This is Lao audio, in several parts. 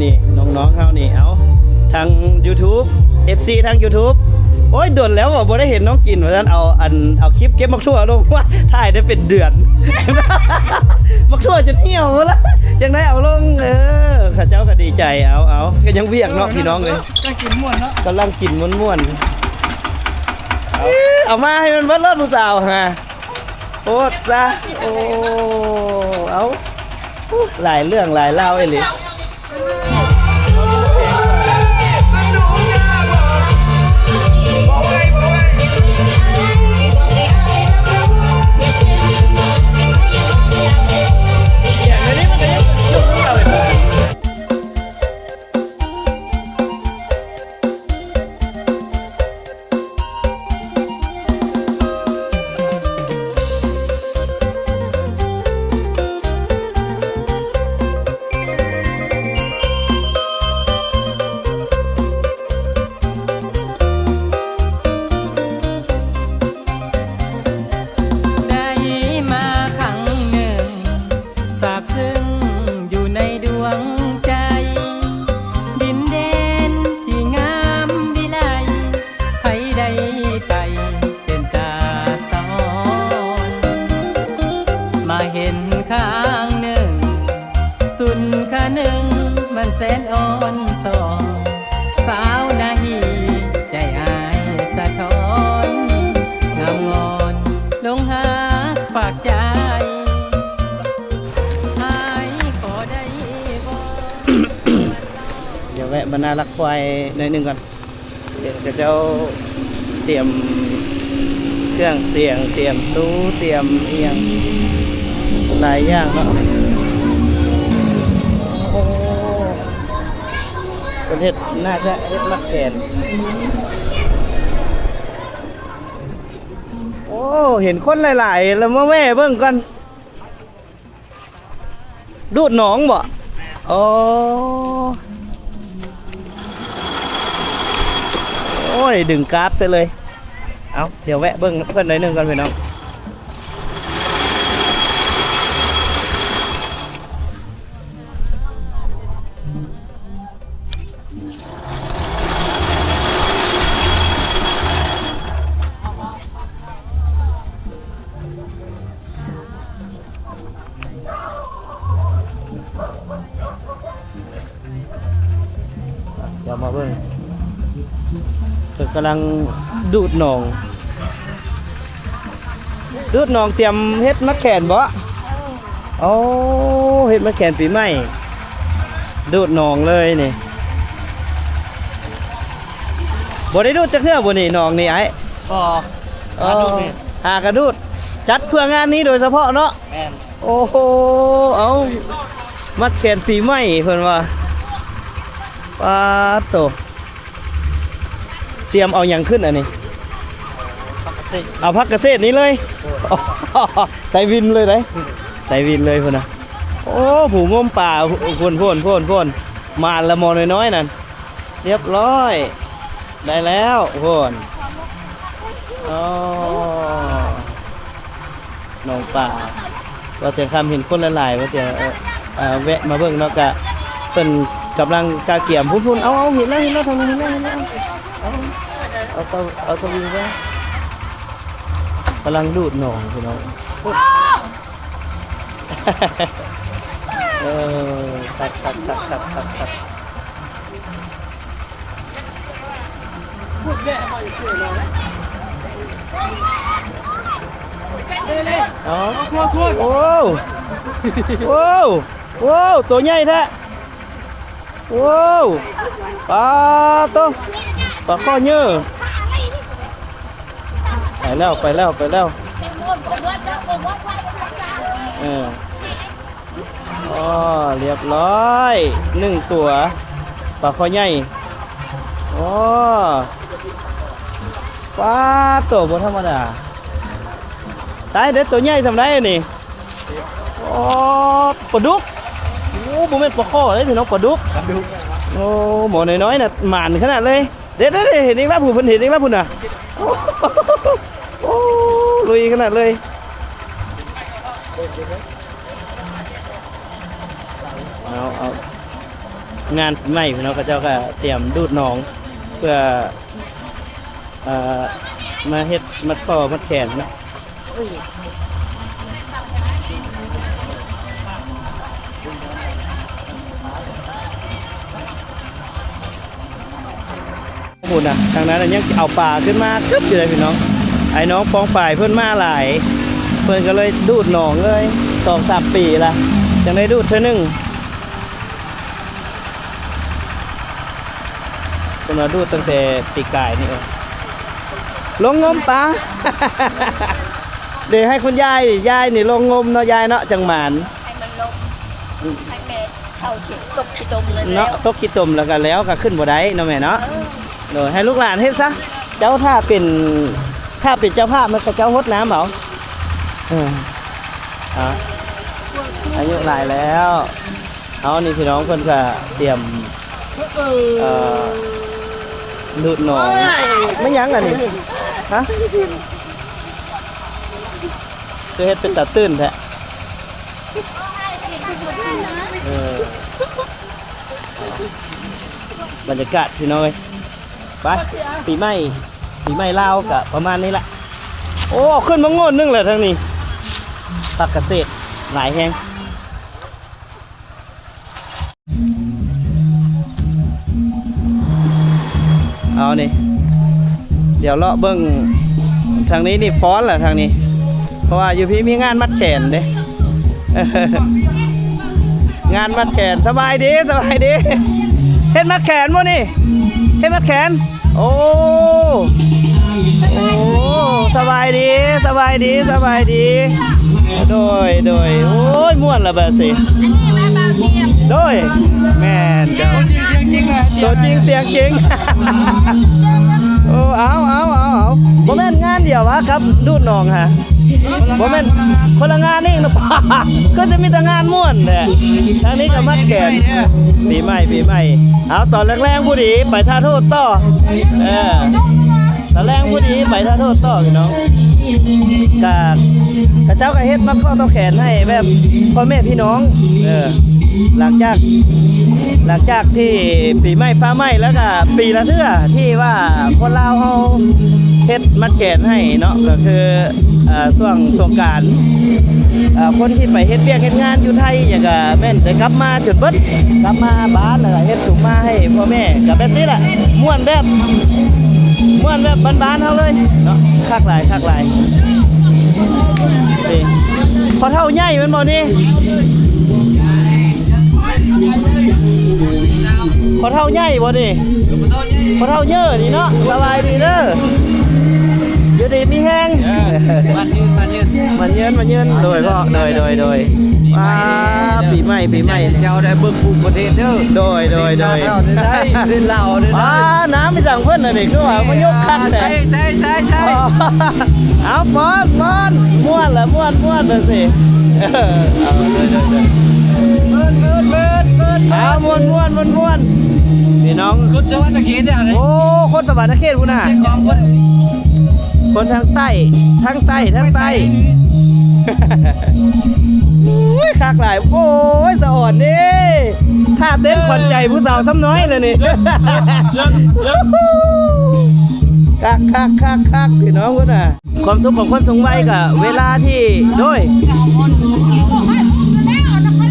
ນີ້ນ້ອງໆເຮົານີ້ ເອົາ ທາງຢູທູບ ເອັຟຊີທາງຢູທູບ ໂອ້ຍ ດົນແລ້ວບໍ່ໄດ້ເຫັນນ້ອງກິນວ່າຊັ້ນ ເອົາອັນ ເອົາຄລິບເກັບໝາກຖົ່ວລົງ ວ່າຖ່າຍໄດ້ເປັນເດືອນ ໝາກຖົ່ວຈົນຫ່ຽວໝົດລະ ຈັ່ງໄດ້ເອົາລົງ ເອີ ເຂົາເຈົ້າກໍດີໃຈ ເອົາ ເອົາ ກໍຍັງວຽກເນາະ ເອີ ພີ່ນ້ອງເອີຍ ກຳລັງກິນມ່ວນເນາະ ກຳລັງກິນມ່ວນໆ ເອົາ ເອົາມາໃຫ້ມັນເບິດໂລດຜູ້ສາວຫາ ໂພດຊະ ໂອ້ ເອົາ ຫຼາຍເລື່ອງຫຼາຍລາວອີ່ຫຼີ. ໄດ້ມາຄັ້ງໜຶ່ງ ຊາບຊຶ້ງຢູ່ໃນດວງໃຈ ດິນແດນທີ່ງາມວິໄລ ໃຜໄດ້ໄປເປັນຕາສະອອນ ມາເຫັນຂ້າງໜຶ່ງ ສຸນຄະນຶງມັນແສນອ່ອນສອນ ສາວນາຮີໃຈອ້າຍສະທ້ອນ ງາມງອນຫຼົງຮັກປາກໃຈ ອ້າຍຂໍໄດ້ບໍ່? ດຽວແວະບັນນາລັກຄວາຍໜ້ອຍໜຶ່ງກ່ອນ. ເຫັນເຂົາເຈົ້າຕຽມເຄື່ອງສຽງ ຕຽມຕູ້ ຕຽມອີ່ຫຍັງຫຼາຍຢ່າງເນາະ. ໂອ້ ເພິ່ນເຮັດ ໜ້າຈະເຮັດມັດແຂນ. ໂອ້ ເຫັນຄົນຫຼາຍໆ ແລ້ວມາແວ່ເບິ່ງກ່ອນ. ດູດໜອງບໍ່? ໂອ້ ໂອ້ຍ ດຶງກາບໃສ່ເລີຍ. ເອົາ ດຽວແວະເບິ່ງເພິ່ນໜ້ອຍໜຶ່ງກ່ອນ ພີ່ນ້ອງ. ດຽວມາເບິ່ງ ເພິ່ນກຳລັງດູດໜອງ ດູດໜອງ ຕຽມເຮັດມັດແຂນບໍ່? ໂອ້ ເຮັດມັດແຂນປີໃໝ່ ດູດໜອງເລີຍນີ້. ບໍ່ໄດ້ດູດຈັກເທື່ອບໍ່ນີ້ ໜອງນີ້ອ້າຍ? ບໍ່ ຫາດູດນີ້ ຫາກະດູດ ຈັດເພື່ອງານນີ້ໂດຍສະເພາະເນາະ. ແມ່ນ. ໂອ້ໂຫ ເອົາ ມັດແຂນປີໃໝ່ເພິ່ນວ່າ. ປາດໂຕ ຕຽມເອົາຫຍັງຂຶ້ນອັນນີ້? ເອົາຜັກກະເສດນີ້ເລີຍ. ໃສ່ວິນເລີຍເດ້ ໃສ່ວິນເລີຍພຸ້ນນະ. ໂອ້ ຜູ້ງົມປາ ພຸ້ນໆໆ ມາລະໝໍນ້ອຍໆນັ້ນ. ລຽບຮ້ອຍ ໄດ້ແລ້ວພຸ້ນ. ອໍ ໜອງປາ ວ່າແຕ່ຄຳເຫັນຄົນຫຼາຍໆ ວ່າແຕ່ ເອີ ແວະມາເບິ່ງເນາະ ກະເພິ່ນກຳລັງກະກຽມ ພຸ້ນໆ ເອົາ ເອົາ ເຫັນແລ້ວ ເຫັນແລ້ວ ທາງນີ້ເຫັນແລ້ວ ເຫັນແລ້ວ ເອົາ ເອົາ ເອົາສະວິງໄວ້ ກຳລັງດູດໜອງ ພີ່ນ້ອງ. ເອີ ຄັກໆໆໆ. ອໍ ໂອ້ ໂອ້ ໂອ້ ໂຕໃຫຍ່ແທ້. ໂອ້ ປາໂຕ ປາຄໍ່ເຍີ ໄປແລ້ວ ໄປແລ້ວ ໄປແລ້ວ. ເອີ ອໍ ລຽບຮ້ອຍ ໜຶ່ງຕົວ ປາຄໍ່ໃຫຍ່. ອໍ ປາໂຕ ບໍ່ທຳມະດາ. ຕາຍເດີ້ ໂຕໃຫຍ່ສ່ຳໃດອັນນີ້? ອໍ ປາດຸກ. ໂອ້ ບໍ່ແມ່ນປາຄໍ່ເດ້ພີ່ນ້ອງ ປາດຸກ ປາດຸກ. ໂອ້ ໝໍນ້ອຍໆນະ ໝານຂະໜາດເລີຍ. ເດ້ໆໆ ເຫັນອີກແລ້ວ ຜູ້ເພິ່ນເຫັນອີກແລ້ວພຸ້ນນະ. ໂອ້ ລຸຍຂະໜາດເລີຍ. ເອົາ ເອົາ. ງານປີໃໝ່ເນາະ ເຂົາເຈົ້າກໍຕຽມດູດໜອງ ເພື່ອ ເອີ ມາເຮັດມັດຂໍ້ມັດແຂນເນາະ. ພຸ້ນນະ ທາງນັ້ນນະ ຍັງຊິເອົາປາຂຶ້ນມາກຶບຢູ່ເດ້ພີ່ນ້ອງ. ອ້າຍນ້ອງປ້ອງປາຍເພິ່ນມາຫຼາຍ ເພິ່ນກໍເລີຍດູດໜອງເລີຍ ສອງສາມປີລະ ຈັ່ງໄດ້ດູດເທື່ອໜຶ່ງ. ເພິ່ນວ່າດູດຕັ້ງແຕ່ປີກາຍນີ້ເອງ ລົງງົມປາ. ເດ ໃຫ້ຄຸນຍາຍ ຍາຍນີ້ລົງງົມເນາະ ຍາຍເນາະ ຈັ່ງໝານ ໃຫ້ມັນລົງ ໃຫ້ແມ່ເຂົາຊິຕົກຂີ້ຕົມເລີຍເນາະ ແລ້ວ ຕົກຂີ້ຕົມແລ້ວກໍແລ້ວ ກໍຂຶ້ນບໍ່ໄດ້ເນາະແມ່ເນາະ. ເອີ ໂດຍ ໃຫ້ລູກຫຼານເຮັດຊະ ເຈົ້າຖ້າເປັນ ຖ້າເປັນເຈົ້າພາບ ມັນກໍເຈົ້າຫົດນ້ຳເອົາ. ເອີ ເອົາ ອາຍຸຫຼາຍແລ້ວ. ເອົາ ນີ້ພີ່ນ້ອງເພິ່ນກະຕຽມ ເອີ ດູດໜອງ. ແມ່ນຫຍັງອັນນີ້? ຮະ? ຄືເຮັດເປັນຕາຕື່ນແທ້. ເອີ ບັນຍາກາດພີ່ນ້ອງເອີຍ. ໄປ ປີໃໝ່ ປີໃໝ່ລາວກະປະມານນີ້ລະ. ໂອ້ ຂຶ້ນມາໂງ່ນໜຶ່ງແລ້ວທາງນີ້ ຜັກກະເສດຫຼາຍແຮງ. ເອົານີ້ ດຽວເລາະເບິ່ງທາງນີ້ນີ້ ຟ້ອນລະທາງນີ້ ເພາະວ່າຢູ່ພີ້ມີງານມັດແຂນເດ້ ງານມັດແຂນ. ສະບາຍດີ ສະບາຍດີ ເຮັດມັດແຂນບໍ່ນີ້? ເຮັດມັດແຂນ. ໂອ້ ໂອ້ ສະບາຍດີ ສະບາຍດີ ສະບາຍດີ. ໂດຍ ໂດຍ ໂອ້ຍ ມ່ວນລະບາດຊິ ອັນນີ້ແມ່ບ່າວຕຽມ. ໂດຍ ແມ່ນເຈົ້າ ໂຕຈິງສຽງຈິງ. ໂອ້ ເອົາ ເອົາ ເອົາ ເອົາ ບໍ່ແມ່ນງານດຽວຫວາກັບດູດໜອງຫາ? ບໍ່ແມ່ນ ຄົນລະງານອີກນະ ຄືຊິມີແຕ່ງານມ່ວນແຫຼະ. ທາງນີ້ກໍມັດແຂນ ປີໃໝ່ ປີໃໝ່. ເອົາ ຕອນແລງໆ ຜູ້ດີໄປທ່າໂທດຕໍ່. ເອີ ຕອນແລງຜູ້ດີໄປທ່າໂທດຕໍ່ພີ່ນ້ອງ. ກະ ເຂົາເຈົ້າກໍເຮັດມັດຂໍ້ຕໍ່ແຂນໃຫ້ແບບພໍ່ແມ່ພີ່ນ້ອງ. ເອີ ຫຼັງຈາກ ຫຼັງຈາກທີ່ປີໃໝ່ຟ້າໃໝ່ ແລ້ວກະປີລະເທື່ອທີ່ວ່າຄົນລາວເຮົາເຮັດມັດແຂນໃຫ້ເນາະ ກໍຄື ເອີ ຊ່ວງສົງການ ເອີ ຄົນທີ່ໄປເຮັດວຽກເຮັດງານຢູ່ໄທຫຍັງກະແມ່ນໄດ້ກັບມາຈົນເບິດ ກັບມາບ້ານ ແລ້ວກະເຮັດສຸມມາໃຫ້ພໍ່ແມ່ ກະແບບຊີ້ແຫຼະ. ມ່ວນແບບ ມ່ວນແບບບ້ານໆ ເຮົາເລີຍເນາະ. ຄັກຫຼາຍ ຄັກຫຼາຍ. ນີ້ ພໍ່ເຖົ້າໃຫຍ່ແມ່ນບໍ່ນີ້? ພໍ່ເຖົ້າໃຫຍ່ບໍ່ນີ້? ພໍ່ເຖົ້າເຍີນີ້ເນາະ. ສະບາຍດີເດີ ຢູ່ດີມີແຮງ ເອີ ໝັ້ນຍືນ ໝັ້ນຍືນ ໝັ້ນຍືນ ໝັ້ນຍືນ. ໂດຍພໍ່ ໂດຍ ໂດຍ ໂດຍ. ອ່າ ປີໃໝ່ ປີໃໝ່ ເຈົ້າໄດ້ເບິ່ງພູປະເທດເດີ. ໂດຍ ໂດຍ ໂດຍ ເຈົ້າໄດ້ເດ້ ເດ້ລາວເດ້. ອ່າ ນ້ຳອີ່ສັງເພິ່ນອັນນີ້ ຄືວ່າມາຍົກຄັກແທ້. ໃຊ່ ໃຊ່ ໃຊ່ ໃຊ່. ອໍ ເອົາ ຟ້ອນ ຟ້ອນ ມ່ວນລະ ມ່ວນ ມ່ວນ ຈັ່ງຊີ້. ເອີ ເອົາ ໂດຍ ໂດຍ ໂດຍ. ມ່ວນ ມ່ວນ ມ່ວນ ມ່ວນ ເອົາ ມ່ວນ ມ່ວນ ມ່ວນ ມ່ວນ ພີ່ນ້ອງ. ຄົນສະຫວັນນະເຂດເດ້ ໂອ້ ຄົນສະຫວັນນະເຂດພຸ້ນນະ ຄົນທາງໃຕ້ ທາງໃຕ້ ທາງໃຕ້. ໂອ້ຍ ຄັກຫຼາຍ ໂອ້ຍ ສະອອນເດ້ ທ່າເຕັ້ນຂວັນໃຈຜູ້ສາວຊ້ຳນ້ອຍລະນີ້. ຄັກ ຄັກ ຄັກ ຄັກ ພີ່ນ້ອງພຸ້ນນະ. ຄວາມສຸກຂອງຄົນສູງໄວກະເວລາທີ່ ໂດຍ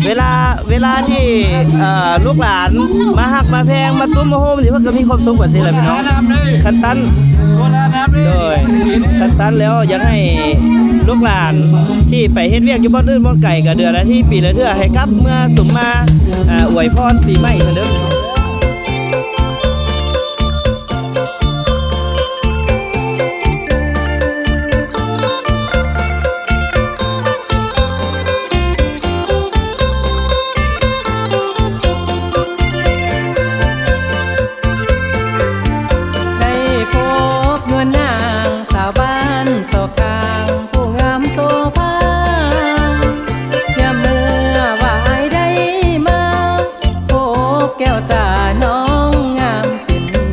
ເວລາ ເວລາທີ່ ເອີ ລູກຫຼານມາຮັກມາແພງ ມາຕຸ້ມມາໂຮມ ຊິເພິ່ນກໍມີຄວາມສຸກວ່າຊີ້ແຫຼະພີ່ນ້ອງ. ຄັນຊັ້ນ ໂດຍ ຄັນຊັ້ນແລ້ວຢາກໃຫ້ລູກຫຼານທີ່ໄປເຮັດວຽກຢູ່ບ່ອນອື່ນບ່ອນໄກ ກໍເດືອນລະທີ ປີລະເທື່ອ ໃຫ້ກັບເມືອສຸມມາ ອາ ອວຍພອນປີໃໝ່ເພິ່ນເດີ. ໄດ້ພົບນວນນາງສາວບ້ານຊອກຂ້າງ ຜູ້ງາມໂສພາ ຍາມເມື່ອວາຍໄດ້ມາ ພົບແກ້ວຕານ້ອງງາມເປັນໜຶ່ງ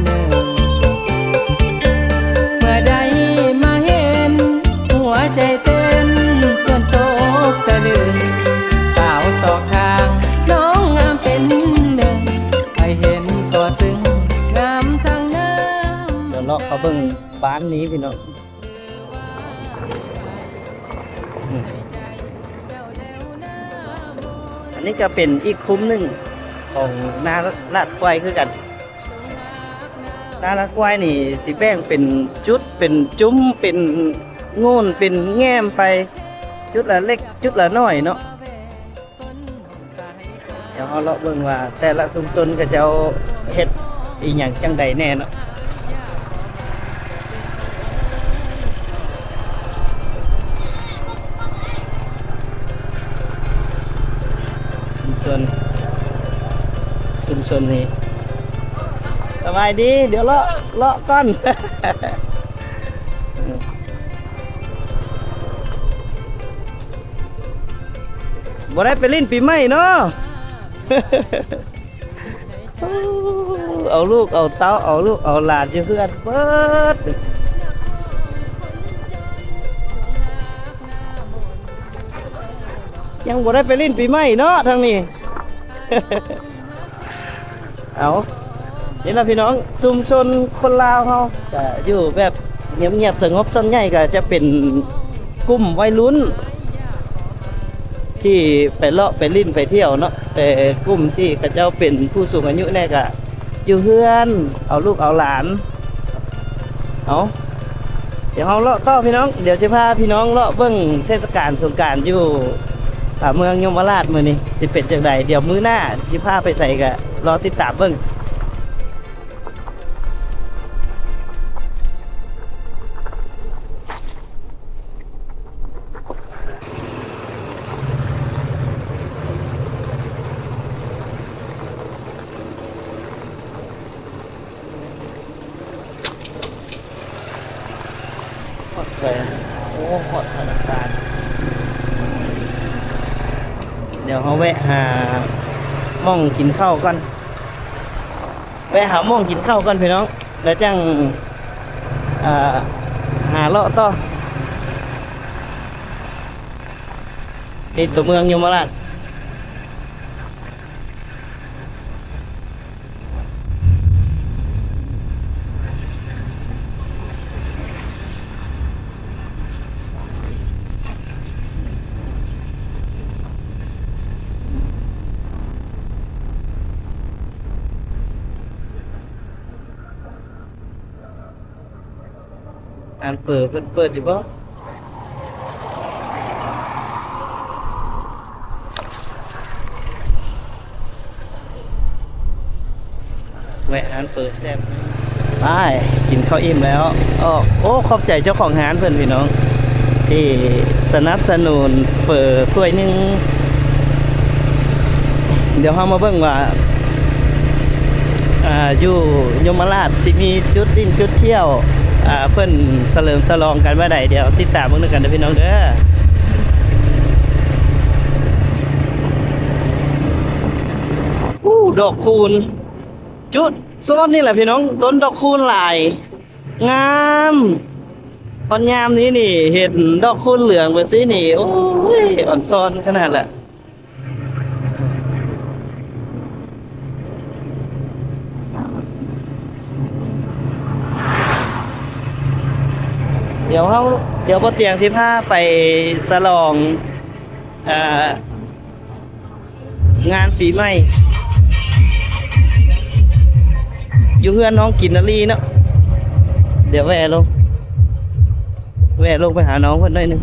ເມື່ອໃດມາເຫັນ ຫົວໃຈເຕັ້ນຈົນຕົກຕະລຶງ ສາວສອກຂ້າງນ້ອງງາມເປັນໜຶ່ງ ເຮົາເບິ່ງບ້ານນີ້ພີ່ນ້ອງ. ອືມ ອັນນີ້ກໍເປັນອີກຄຸ້ມໜຶ່ງຂອງນາລາດຄວາຍຄືກັນ. ນາລາດຄວາຍນີ້ຊິແບ່ງເປັນຈຸດ ເປັນຈຸ້ມ ເປັນໂງ່ນ ເປັນແງ່ມໄປ ຈຸດລະເລັກຈຸດລະນ້ອຍເນາະ. ດຽວເຮົາເລາະເບິ່ງວ່າແຕ່ລະຊຸມຊົນເຂົາເຈົ້າເຮັດອີ່ຫຍັງຈັ່ງໃດແດ່ເນາະ. ຊຸມຊົນ ຊຸມຊົນນີ້ ສະບາຍດີ ດຽວເລາະ ເລາະກ່ອນ. ບໍ່ໄດ້ໄປຫຼິ້ນປີໃໝ່ເນາະ. ເອົາລູກເອົາເຕົ້າ ເອົາລູກເອົາຫຼານຢູ່ເຮືອນເບິດ. ຍັງບໍ່ໄດ້ໄປຫຼິ້ນປີໃໝ່ເນາະທາງນີ້. ເອົາ ນີ້ລະພີ່ນ້ອງ ຊຸມຊົນຄົນລາວເຮົາກະຢູ່ແບບງຽບໆ ສະຫງົບ. ສ່ວນໃຫຍ່ກະຈະເປັນກຸ່ມໄວລຸ້ນທີ່ໄປເລາະໄປຫຼິ້ນໄປທ່ຽວເນາະ, ແຕ່ກຸ່ມທີ່ເຂົາເຈົ້າເປັນຜູ້ສູງອາຍຸແດ່ກະຢູ່ເຮືອນ ເອົາລູກເອົາຫຼານ. ເອົາ ດຽວເຮົາເລາະຕໍ່ພີ່ນ້ອງ, ດຽວຊິພາພີ່ນ້ອງເລາະເບິ່ງເທດສະການສົງການຢູ່ ອາ ເມືອງຍົມມະລາດມື້ນີ້ຊິເປັນຈັ່ງໃດ, ດຽວມື້ໜ້າຊິພາໄປໃສກະລໍຕິດຕາມເບິ່ງ. ຮອດໃສ? ໂອ້ ຮອດທະນາຄານ. ດຽວເຮົາແວະຫາໝ່ອງກິນເຂົ້າກ່ອນ, ແວະຫາໝ່ອງກິນເຂົ້າກ່ອນພີ່ນ້ອງ, ແລ້ວຈັ່ງ ເອີ ຫາເລາະຕໍ່. ນີ້ຕົວເມືອງຍົມມະລາດ. ຮ້ານເຝີເພິ່ນເປີດຢູ່ບໍ່? ແວະຮ້ານເຝີແຊບ. ໄປ ກິນເຂົ້າອີ່ມແລ້ວອອກ. ໂອ້ ຂອບໃຈເຈົ້າຂອງຮ້ານເພິ່ນພີ່ນ້ອງ ທີ່ສະໜັບສະໜູນເຝີຖ້ວຍໜຶ່ງ. ດຽວເຮົາມາເບິ່ງວ່າ ອ່າ ຢູ່ຍົມມະລາດຊິມີຈຸດຫຼິ້ນຈຸດທ່ຽວ ອ່າ ເພິ່ນສະເຫຼີມສະຫຼອງກັນມື້ໃດ, ດຽວຕິດຕາມເບິ່ງນຳກັນເດີພີ່ນ້ອງເດີ. ໂອ້ ດອກຄູນ ຈຸດໂຊນນີ້ແຫຼະພີ່ນ້ອງ, ຕົ້ນດອກຄູນຫຼາຍ ງາມ. ຮອດຍາມນີ້ນີ້ ເຫັນດອກຄູນເຫຼືອງແບບຊີ້ນີ້ ໂອ້ຍ ອອນຊອນຂະໜາດແຫຼະ. ດຽວເຮົາ ດຽວບໍ່ຕຽງຊິພາໄປສະຫຼອງ ເອີ ງານປີໃໝ່ ຢູ່ເຮືອນນ້ອງກິນນາລີເນາະ. ດຽວແວ່ລົງ ແວ່ລົງໄປຫານ້ອງເພິ່ນໜ້ອຍໜຶ່ງ.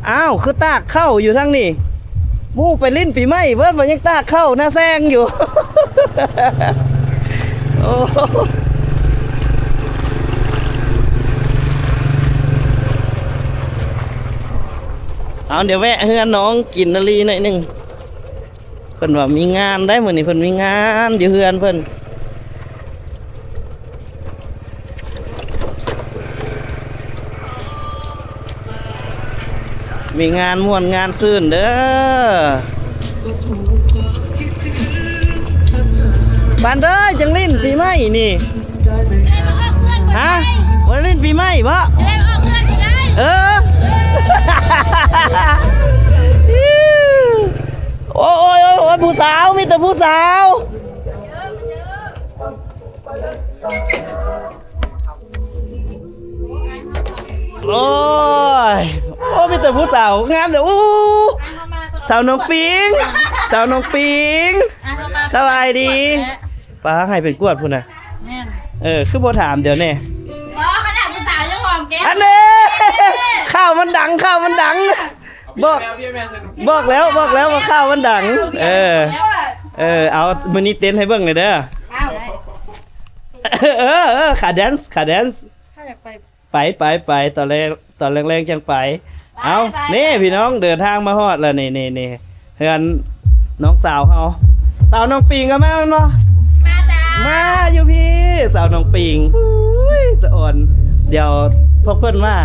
ອ້າວ ຄືຕາກເຂົ້າຢູ່ທາງນີ້? ໝູ່ໄປຫຼິ້ນປີໃໝ່ເບິດ ວ່າຍັງຕາກເຂົ້າໜ້າແຊງຢູ່. ໂອ້ ເອົາ ດຽວແວະເຮືອນນ້ອງກິນນາລີໜ້ອຍໜຶ່ງ. ເພິ່ນວ່າມີງານໄດ໋ ມື້ນີ້ເພິ່ນມີງານຢູ່ເຮືອນເພິ່ນ. ມີງານມ່ວນງານຊື່ນເດີ. ບານເດີ ຈັ່ງຫຼິ້ນປີໃໝ່ນີ້. ຮະ? ບໍ່ໄດ້ຫຼິ້ນປີໃໝ່ບໍ? ເອີ. ໂອ້ຍ ໂອ້ຍ ໂອ້ຍ ຜູ້ສາວ ມີແຕ່ຜູ້ສາວ. ໂອ້ຍ ໂອ້ ມີແຕ່ຜູ້ສາວງາມເດີ້. ໂອ້ ສາວນ້ອງປິງ ສາວນ້ອງປິງ ສະບາຍດີ. ປ້າໃຫ້ເປັນກວດພຸ້ນນະ. ແມ່ນ ເອີ ຄືບໍ່ຖາມດຽວນີ້? ບໍ່ ຂະໜາດຜູ້ສາວຍັງຫອມແກ້ມ. ອັນນີ້ ຂ່າວມັນດັງ ຂ່າວມັນດັງ. ບອກ ບອກແລ້ວ ບອກແລ້ວວ່າຂ່າວມັນດັງ. ເອີ ເອີ ເອົາ ມື້ນີ້ເຕັ້ນໃຫ້ເບິ່ງແດ່ເດີ. ເອີ ເອີ ຂາແດນ ຂາແດນ. ໄປ ໄປ ໄປ ຕອນແລງ ຕອນແລງໆ ຈັ່ງໄປ. ເອົ້າ ນີ້ພີ່ນ້ອງ ເດີນທາງມາຮອດແລ້ວ ນີ້ ນີ້ ນີ້ ເຮືອນນ້ອງສາວເຮົາ. ສາວນ້ອງປິງກໍມາແມ່ນບໍ່? ມາຈ້າ ມາຢູ່ພີ້ ສາວນ້ອງປິງ. ອຸ້ຍ ສະອອນ ດຽວພວກເພິ່ນມາ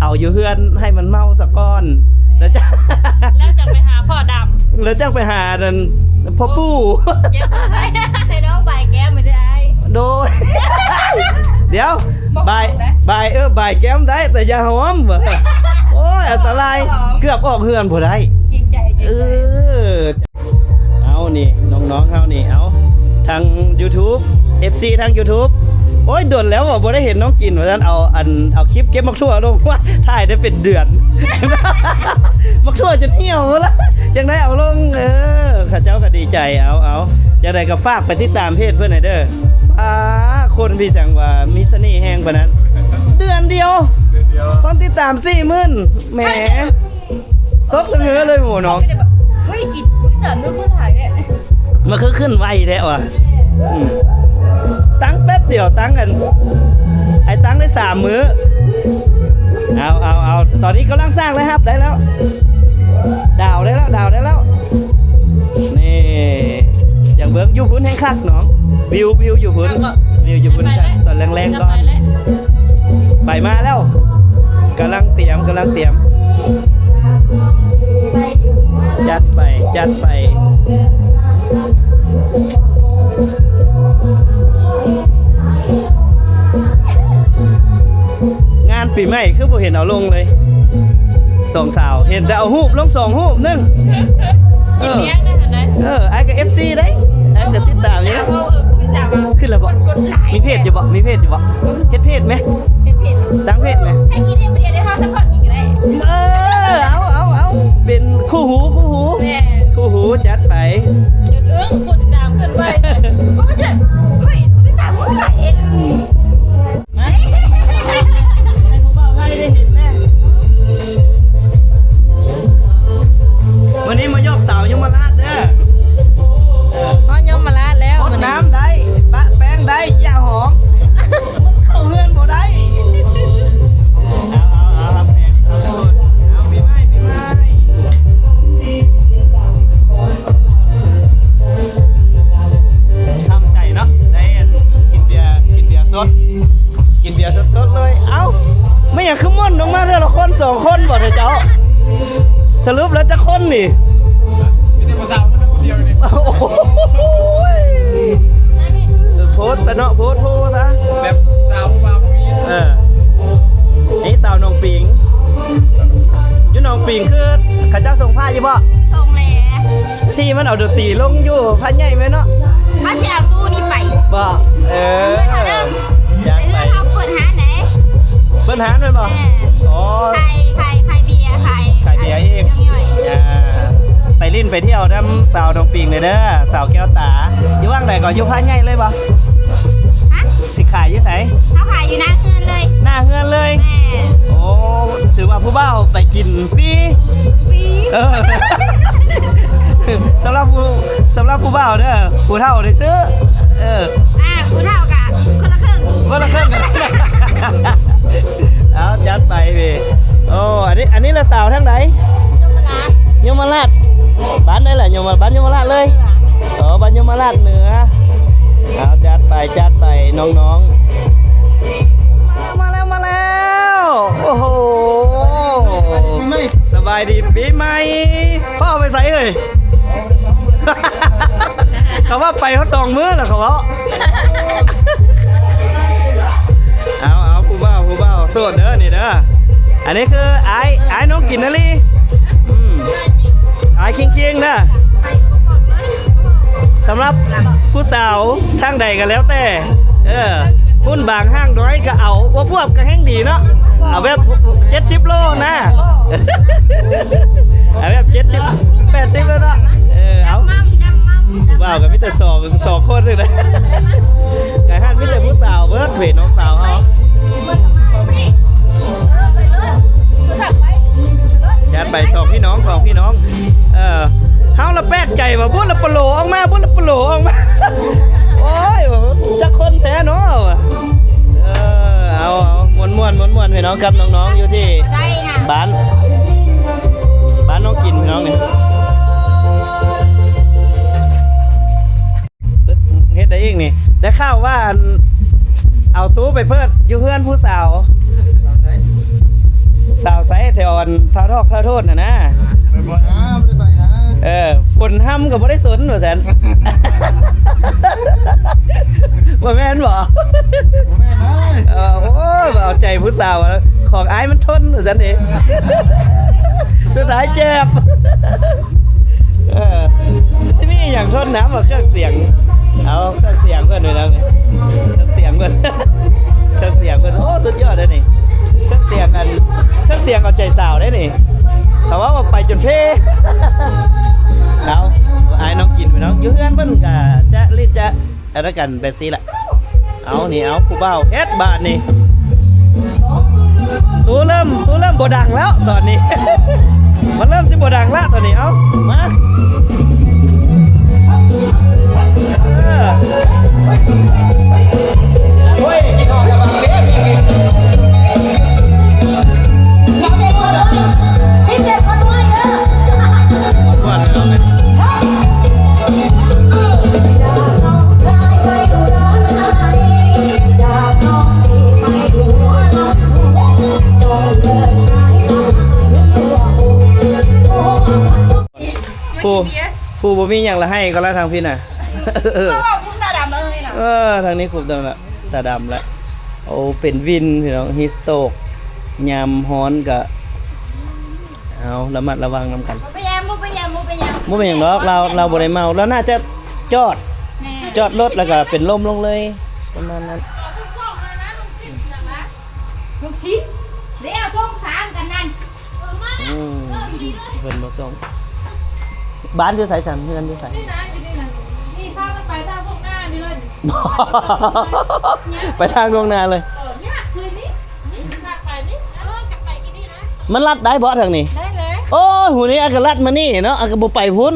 ເອົາຢູ່ເຮືອນໃຫ້ມັນເມົາສາກ່ອນ ແລ້ວຈະ ແລ້ວຈະໄປຫາພໍ່ດຳ ແລ້ວຈັ່ງໄປຫານັ້ນພໍ່ປູ່. ເກັບໄວ້ໃຫ້ນ້ອງບາຍແກ້ມໄດ້. ໂດຍ ດຽວ ບາຍ ບາຍ ເອີ ບາຍແກ້ມໄດ້ ແຕ່ຢ່າຫອມ. ໂອ້ຍ ອັນຕະລາຍ ຫອມ ເກືອບອອກເຮືອນບໍ່ໄດ້. ເກງໃຈ ເກງໃຈ. ເອີ ເອົາ ນີ້ນ້ອງໆ ເຮົານີ້ ເອົາ ທາງຢູທູບ ເອັຟຊີ ທາງຢູທູບ. ໂອ້ຍ ດົນແລ້ວບໍ່ໄດ້ເຫັນນ້ອງກິນວ່າຊັ້ນ. ເອົາ ອັນ ເອົາຄລິບເກັບໝາກຖົ່ວລົງ ວ່າຖ່າຍໄດ້ເປັນເດືອນ ໝາກຖົ່ວຈົນຫ່ຽວແລ້ວ ຈັ່ງໄດ້ເອົາລົງ. ເອີ ເຂົາເຈົ້າກໍດີໃຈ. ເອົາ ເອົາ ຈັ່ງໃດກໍຝາກໄປຕິດຕາມເພຈເພິ່ນໃຫ້ເດີ. ອາ ຄົນພີ່ສັງວ່າມີສະເໜ່ແຮງປານນັ້ນ ເດືອນດຽວ ເດືອນດຽວ ຄົນຕິດຕາມສີ່ໝື່ນ. ແໝ ຕົກສະເໜີເລີຍໝູນ້ອງ. ເຮີ້ຍ ກິນ ອຸ້ຍ ຕາມເດີ ຄືຫຼາຍແທ້. ມັນຄືຂຶ້ນໄວແທ້ວ່າ. ອືມ ຕັ້ງແປັບດຽວ ຕັ້ງອັນ ໄອ້ຕັ້ງໄດ້ສາມມື້. ເອົາ ເອົາ ເອົາ ຕອນນີ້ກຳລັງສ້າງລາຍຮັບໄດ້ແລ້ວ ດາວໄດ້ແລ້ວ ດາວໄດ້ແລ້ວ. ນີ້ ຢ່າງເບິ່ງຢູ່ພຸ້ນແຮ່ງຄັກນ້ອງ. ວິວ ວິວຢູ່ພຸ້ນ ວິວຢູ່ພຸ້ນ ຕອນແລງໆ ກ່ອນ. ໄປມາແລ້ວ ກຳລັງຕຽມ ກຳລັງຕຽມ. ຈັດໄປ ຈັດໄປ. ງານປີໃໝ່ຄືບໍ່ເຫັນເອົາລົງເລີຍ ສອງສາວ ເຫັນແຕ່ເອົາຮູບລົງສອງຮູບໜຶ່ງ. ເອີ ເອີ ອ້າຍກໍເອັຟຊີໄດ໋ ອ້າຍກໍຕິດຕາມຢູ່. ເອີ ຄືລະບໍ່? ມີເພຈຢູ່ບໍ່? ມີເພຈຢູ່ບໍ່? ເຮັດເພຈແມ? ເຮັດເພຈ ຕັ້ງເພຈແມ? ໃຫ້ກິນເອງຜູ້ດຽວໄດ້ ເຮົາຊັບພອດກິນກໍໄດ້. ເອີ ເອົາ ເອົາ ເອົາ ເປັນຄູ່ຫູ ຄູ່ຫູ ແມ່ນ ຄູ່ຫູ ຈັດໄປ. ເອີ ຜູ້ຕິດຕາມຂຶ້ນໄວ. ໂອ້ຍ ເຮີ້ຍ ຜູ້ຕິດຕາມຂຶ້ນໄວເອງ. ໃຫ້ຜູ້ບ່າວໄທໄດ້ເຫັນແດ່. ມື້ນີ້ມາຢອກສາວຍົມມະລາດເດີ. ຮອດຍົມມະລາດແລ້ວ. ຫົດນ້ຳໄດ້ ປະແປ້ງໄດ້ ຢ່າຫອມ ມັນເຂົ້າເຮືອນບໍ່ໄດ້. ເອົາ ເອົາ ເອົາ ເອົາ ປີໃໝ່ ປີໃໝ່. ທຳໃຈເນາະ ໄດ້ກິນເບຍ ກິນເບຍສົດ ກິນເບຍສົດໆ ເລີຍ. ເອົ້າ ແມ່ນຫຍັງຄືມ່ອນອອກມາເທື່ອລະຄົນສອງຄົນບໍ່ເຈົ້າ? ສະຫຼຸບແລ້ວຈັກຄົນນີ້? ມີແຕ່ຜູ້ສາວຄົນດຽວນີ້. ໂອ້ຍ ໂພດຊະເນາະ ໂພດໂພຊະ ແບບສາວຜູ້ບ່າວບໍ່ມີ. ເອີ ນີ້ສາວໜອງປິງ ຢູ່ໜອງປິງຄືເຂົາເຈົ້າສົ່ງພະຢູ່ບໍ່? ສົ່ງແຫຼະ. ທີ່ມັນເອົາດົນຕີລົງຢູ່ພະໃຫຍ່ແມ່ນເນາະ. ພະຊິເອົາຕູ້ນີ້ໄປ. ບໍ່? ເອີ ເງິນເຮົາເດີ ຈັດໄປ. ເງິນເຮົາເປີດຮ້ານເດ້. ເປີດຮ້ານແມ່ນບໍ່? ແມ່ນ. ອໍ ຂາຍ ຂາຍ ຂາຍເບຍ ຂາຍ ຂາຍເບຍອີກ. ເຄື່ອງຍ່ອຍ. ອ່າ ໄປຫຼິ້ນໄປທ່ຽວນຳສາວໜອງປິງເດີ ສາວແກ້ວຕາ. ຢູ່ຫວ່າງໃດກໍ ຢູ່ພະໃຫຍ່ເລີຍບໍ່? ຮະ? ຊິຂາຍຢູ່ໃສ? ເຮົາຂາຍຢູ່ໜ້າເຮືອນເລີຍ. ໜ້າເຮືອນເລີຍ? ແມ່ນ. ໂອ້ ຖືວ່າຜູ້ບ່າວໄປກິນຟຣີ. ຟຣີ. ເອີ ສຳລັບຜູ້ ສຳລັບຜູ້ບ່າວເດີ ຜູ້ເຖົ້າໄດ້ຊື້. ເອີ ອ່າ ຜູ້ເຖົ້າກະຄົນລະເຄິ່ງ ຄົນລະເຄິ່ງ. ເອົາ ຈັດໄປເວີຍ. ໂອ້ ອັນນີ້ ອັນນີ້ລະສາວທາງໃດ? ຍົມມະລາດ. ຍົມມະລາດ ບ້ານໃດລະ? ຍົມມະ ບ້ານຍົມມະລາດເລີຍ. ເໜືອ. ອໍ ບ້ານຍົມມະລາດເໜືອ. ເອົາ ຈັດໄປ ຈັດໄປນ້ອງໆ. ມາແລ້ວ ມາແລ້ວ ມາແລ້ວ. ໂອ້ໂຫ ສະບາຍດີປີໃໝ່. ພໍ່ໄປໃສເອີຍ? ເຂົາວ່າໄປຮອດສອງມື້ແລ້ວ ເຂົາເວົ້າ. ເອົາ ເອົາ ຜູ້ບ່າວ ຜູ້ບ່າວໂສດເດີນີ້ເດີ. ອັນນີ້ຄືອ້າຍ ອ້າຍນ້ອງກິນນະລີ. ອືມ ອ້າຍຄິງໆ ເດີ. ສຳລັບຜູ້ສາວທາງໃດກໍແລ້ວແຕ່ ເອີ ພຸ້ນບາງຫ້າງດອຍກໍເອົາ ອວບໆກໍແຮ່ງດີເນາະ ເອົາແບບເຈັດສິບໂລນະ ເອົາແບບເຈັດສິບ ແປດສິບໂລເນາະ ເອີ ເອົາ ຜູ້ບ່າວກໍມີແຕ່ສອງ ສອງຄົນເລີຍນະ ໃນຮ້ານມີແຕ່ຜູ້ສາວເບິດເວ ນ້ອງສາວເຮົາ ຈັດໄປ ສອງພີ່ນ້ອງ ສອງພີ່ນ້ອງ ເອີ ເຮົາລະແປກໃຈວ່າ ບຸລະປະໂຫຼອອກມາ ບຸລະປະໂຫຼອອກມາ ໂອ້ຍ ຈັກຄົນແທ້ເນາະ ເອີ ເອົາ ເອົາ ມ່ວນໆ ມ່ວນໆ ພີ່ນ້ອງ ກັບນ້ອງໆ ຢູ່ທີ່ບ້ານ ບ້ານນ້ອງກິນ ພີ່ນ້ອງນີ້ ເຮັດໄດ້ອີກນີ້ ໄດ້ຂ່າວວ່າ ອັນ ເອົາຕູ້ໄປເປີດຢູ່ເຮືອນຜູ້ສາວ ສາວໃສ ສາວໃສແຖວອັນທ່າທອກທ່າໂທດຫັ້ນນະ ໄປບໍ່ນະ ບໍ່ໄດ້ໄປນະ ເອີ ຝົນຮຳກໍບໍ່ໄດ້ສົນວ່າຊັ້ນ ບໍ່ແມ່ນບໍ? ບໍ່ແມ່ນນະ ເອີ ໂອ້ຍ ເອົາໃຈຜູ້ສາວ ຂອງອ້າຍມັນທົນວ່າຊັ້ນເດ ສຸດທ້າຍເຈັບ. ເອີ ມັນຊິມີອີ່ຫຍັງທົນນຳວ່າເຄື່ອງສຽງ ເອົາເຄື່ອງສຽງເພິ່ນໄປນຳ ເຄື່ອງສຽງເພິ່ນ ເຄື່ອງສຽງເພິ່ນ ໂອ້ ສຸດຍອດເດ້ນີ້ ເຄື່ອງສຽງອັນ ເຄື່ອງສຽງເອົາໃຈສາວເດ້ນີ້ ເຂົາເວົ້າວ່າໄປຈົນເພ ເອົາ ອ້າຍນ້ອງກິນໄປເນາະ ຢູ່ເຮືອນເພິ່ນກະຈະລິດຈະ ອັນນັ້ນກັນແບບຊີ້ລະ ເອົານີ້ ເອົາ ຜູ້ບ່າວເຮັດບາດນີ້ ຕູ້ເລີ່ມ ຕູ້ເລີ່ມບໍ່ດັງແລ້ວຕອນນີ້ ມັນເລີ່ມຊິບໍ່ດັງລະຕອນນີ້ ເອົາ ມາ ເອີ ໂອ້ຍ ກິນຮອດແລ້ວບາດນີ້ ຜູ້ ຜູ້ບໍ່ມີຫຍັງລະໄຫ້ກໍລະທາງພີ້ນະ ເອີ ເອີ ທາງນີ້ຄຸບຕາດຳລະ ຕາດຳລະ ໂອ້ ເປັນວິນພີ່ນ້ອງ ຮີດສະໂຕກ ຍາມຮ້ອນກະ ເອົາ ລະມັດລະວັງນຳກັນ ບໍ່ເປັນຫຍັງ ບໍ່ເປັນຫຍັງ ບໍ່ເປັນຫຍັງ ບໍ່ເປັນຫຍັງດອກ ລາວ ລາວບໍ່ໄດ້ເມົາ ລາວໜ້າຈະຈອດ ແມ່ນ ຈອດລົດແລ້ວກໍເປັນລົມລົງເລີຍ ປະມານນັ້ນ ລູກສິດ ເດ້ ສົ່ງສາມກັນນັ້ນ ອືມ ເພິ່ນບໍ່ສົ່ງ ບ້ານຢູ່ໃສຊັ້ນ ເຮືອນຢູ່ໃສ? ນີ້ນະ ຢູ່ນີ້ນະ ນີ້ພາກັນໄປທາງທົ່ງນານີ້ເລີຍ ໄປທາງທົ່ງນາເລີຍ ເອີ ຍາກຄືນີ້ ນີ້ພາໄປນີ້ ເອີ ກັບໄປກິນນີ້ນະ ມັນລັດໄດ້ບໍ່ທາງນີ້? ໄດ້ແລ້ວ ໂອ້ຍ ຫູນີ້ອັນກະລັດມານີ້ເນາະ ອັນກະບໍ່ໄປພຸ້ນ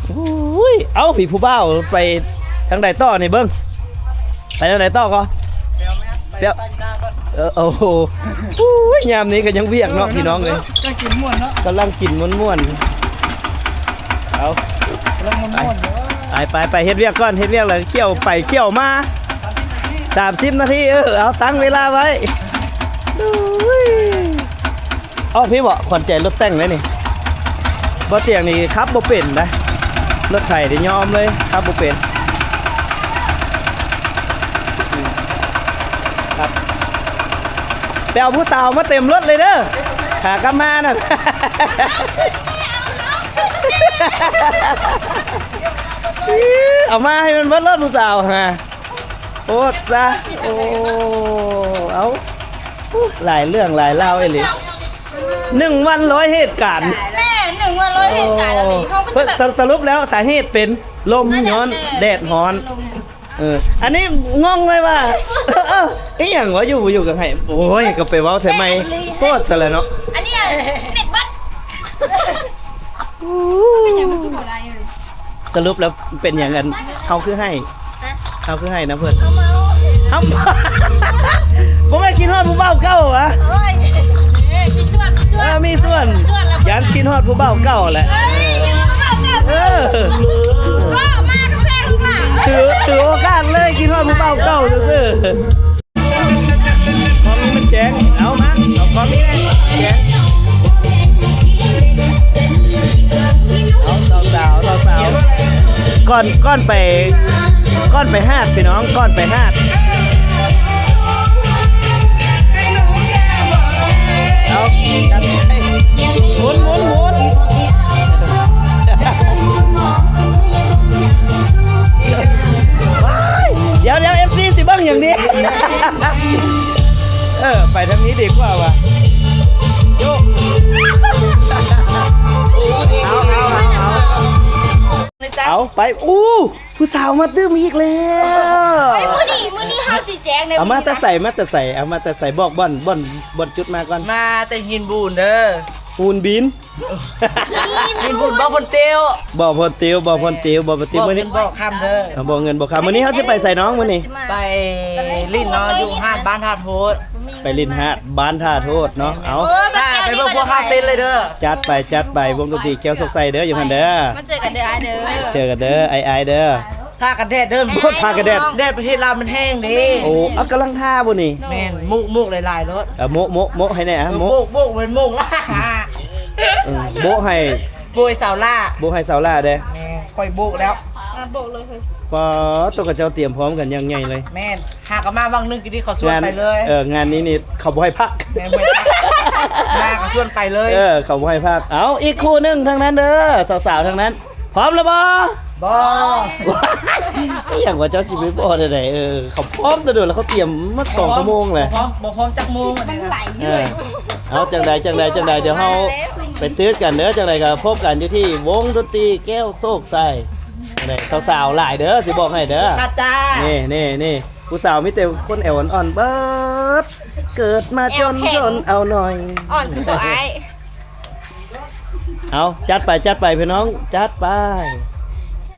ໂອ້ຍ ເອົ້າ ພີ້ຜູ້ບ່າວໄປທາງໃດຕໍ່ນີ້ເບິ່ງ ໄປທາງໃດຕໍ່ກໍ ໄປເອົາ ໄປເອົາ ເອີ ໂອ້ໂຫ ໂອ້ຍ ຍາມນີ້ກໍຍັງວຽກເນາະ ເອີ ພີ່ນ້ອງເອີຍ ກຳລັງກິນມ່ວນເນາະ ກຳລັງກິນມ່ວນໆ ເອົາ ກຳລັງມ່ວນໆ ໄປ ໄປ ໄປ ໄປ ເຮັດວຽກກ່ອນ ເຮັດວຽກແລ້ວ ຂ້ຽວໄປຂ້ຽວມາ ສາມສິບນາທີ ເອີ ເອົາ ຕັ້ງເວລາໄວ້ ໂອ້ຍ. ອອກພີ້ເບາະ ຂວັນໃຈລົດແຕ່ງເດ້ນີ້ ບໍ່ຕຽງນີ້ຂັບບໍ່ເປັນນະ ລົດໄຖນີ້ຍອມເລີຍ ຂັບບໍ່ເປັນ ໄປເອົາຜູ້ສາວມາເຕັມລົດເລີຍເດີ ຂາກັບມານັ້ນ ເອົາມາໃຫ້ມັນເບິດລົດຜູ້ສາວຫາ ໂອດຊະ ໂອ້ ເອົາ ຫຼາຍເລື່ອງຫຼາຍລາວອີ່ຫຼີ ໜຶ່ງວັນຮ້ອຍເຫດການ ແມ່ນ ໜຶ່ງວັນຮ້ອຍເຫດການອີ່ຫຼີ ໂອ້ ເຮົາກໍຈະແບບ ສະ ສະຫຼຸບແລ້ວສາເຫດເປັນລົມ ຍ້ອນແດດຮ້ອນ ເອີ ອັນນີ້ງົງເລີຍວ່າ ເອີ ອີ່ຫຍັງວະ ຢູ່ບໍ່ຢູ່ກໍໄຫ້ ໂອ້ຍ ກໍໄປເວົ້າໃສ່ໄມ ໂພດຊະແລ້ວເນາະ ອັນນີ້ເນັດເບິດ ເປັນຫຍັງມັນຄືບໍ່ໄດ້ເລີຍ ສະຫຼຸບແລ້ວເປັນຫຍັງ ອັນ ເຮົາຄືໄຫ້ ຮະ ເຮົາຄືໄຫ້ນຳເພິ່ນ ເຮົາເມົາ ເຮົາ ບໍ່ແມ່ນຄິດຮອດຜູ້ບ່າວເກົ່າຫວາ ໂອ້ຍ ມີສ່ວນ ມີສ່ວນ ເອີ ມີສ່ວນ ມີສ່ວນ ຢ້ານຄິດຮອດຜູ້ບ່າວເກົ່າແຫຼະ ເອີ ເອີ ກໍມາກໍແພງມາ ຖື ຖືໂອກາດເລີຍ ຄິດຮອດຜູ້ບ່າວເກົ່າຊື່ໆ. ຂອງນີ້ມັນແຈງ ເອົາມາ ເອົາຂອງນີ້ແຫຼະ ແຈງ ເອົາສາວໆ ສາວໆ ກ່ອນ ກ່ອນໄປ ກ່ອນໄປຫາດ ພີ່ນ້ອງ ກ່ອນໄປຫາດ ເອົາ ໝູນ ໝູນ ໝູນ ດຽວ ດຽວ ເອົາໄປ ອູ້ ຜູ້ສາວມາຕື່ມອີກແລ້ວ. ເອີຍ ມື້ນີ້ ມື້ນີ້ເຮົາຊິແຈກເດີ. ເອົາມາແຕ່ໃສ ມາແຕ່ໃສ ເອົາມາແຕ່ໃສ ບອກບ່ອນ ບ່ອນ ບ່ອນຈຸດມາກ່ອນ. ມາແຕ່ຫີນບູນເດີ. ປູນບິນ ຫີນບູນ ບໍ່ພົນຕິວ ບໍ່ພົນຕິວ ບໍ່ພົນຕິວ ບໍ່ພົນຕິວ. ມື້ນີ້ບໍ່ເງິນບໍ່ຄຳເດີ ບໍ່ເງິນບໍ່ຄຳ. ມື້ນີ້ເຮົາຊິໄປໃສນ້ອງ ມື້ນີ້? ໄປຫຼິ້ນເນາະ ຢູ່ຫາດບ້ານທ່າໂທດ. ໄປຫຼິ້ນຫາດບ້ານທ່າໂທດເນາະ. ເອົາ ໄປເບິ່ງພວກເຮົາເຕັ້ນເລີຍເດີ. ຈັດໄປ ຈັດໄປ ວົງດົນຕີແກ້ວໂຊກໄຊເດີ ຢູ່ຫັ້ນເດີ. ມາເຈີກັນເດີອ້າຍເດີ ເຈີກັນເດີອ້າຍໆເດີ. ທາກັນແດດເດີ ໂອ້ ທາກັນແດດ ແດດປະເທດລາວມັນແຮງເດ້. ໂອ້ ເອົາ ກຳລັງທາບໍ່ນີ້? ແມ່ນ ມຸກມຸກຫຼາຍໆໂລດ. ເອີ ໂມະໂມະໂມະໃຫ້ແດ່ ອະ ໂມະ ໂບກໂບກເປັນໂມກລະ ເອີ ໂບກໃຫ້ ໂບກໃຫ້ສາວຫຼ້າ ໂບກໃຫ້ສາວຫຼ້າເດ້. ແມ່ນ ຂ້ອຍໂບກແລ້ວ ອ່ະ ໂບກເລີຍເຮີ້ຍ. ປາດໂຕ ເຂົາເຈົ້າຕຽມພ້ອມກັນຢ່າງໃຫຍ່ເລີຍ. ແມ່ນ ຫາກະມາວັງໜຶ່ງກີ້ນີ້ ເຂົາຊວນໄປເລີຍ. ເອີ ງານນີ້ນີ້ເຂົາບໍ່ໃຫ້ພັກ ແມ່ນ ມາກະຊວນໄປເລີຍ. ເອີ ເຂົາບໍ່ໃຫ້ພັກ. ເອົາ ອີກຄູ່ໜຶ່ງທາງນັ້ນເດີ ສາວໆທາງນັ້ນ ພ້ອມແລ້ວບໍ່? ບໍ່ ອີ່ຫຍັງວ່າເຈົ້າຊິໄປບໍ່ໄດ້ໃດ. ເອີ ເຂົາພ້ອມແຕ່ດົນແລ້ວ ເຂົາຕຽມມາສອງຊົ່ວໂມງແລ້ວ. ບໍ່ພ້ອມ ບໍ່ພ້ອມຈັກໂມງ. ເອີ ເອົາ ຈັ່ງໃດ ຈັ່ງໃດ ຈັ່ງໃດ ດຽວເຮົາໄປຕື່ມກັນເດີ. ຈັ່ງໃດກະພົບກັນຢູ່ທີ່ວົງດົນຕີແກ້ວໂຊກໄຊ. ຈັ່ງໃດ ສາວໆຫຼາຍເດີ ຊິບອກໃຫ້ເດີ. ນີ້ ນີ້ ນີ້ ຜູ້ສາວມີແຕ່ຄົນແອວອ່ອນໆເບິດ. ເກີດມາຈົນ ແອວແຂງ ຈົນເອົາໜ້ອຍ ອ່ອນຄືໂຕອ້າຍ. ເອົາ ຈັດໄປ ຈັດໄປ ພີ່ນ້ອງ ຈັດໄປ.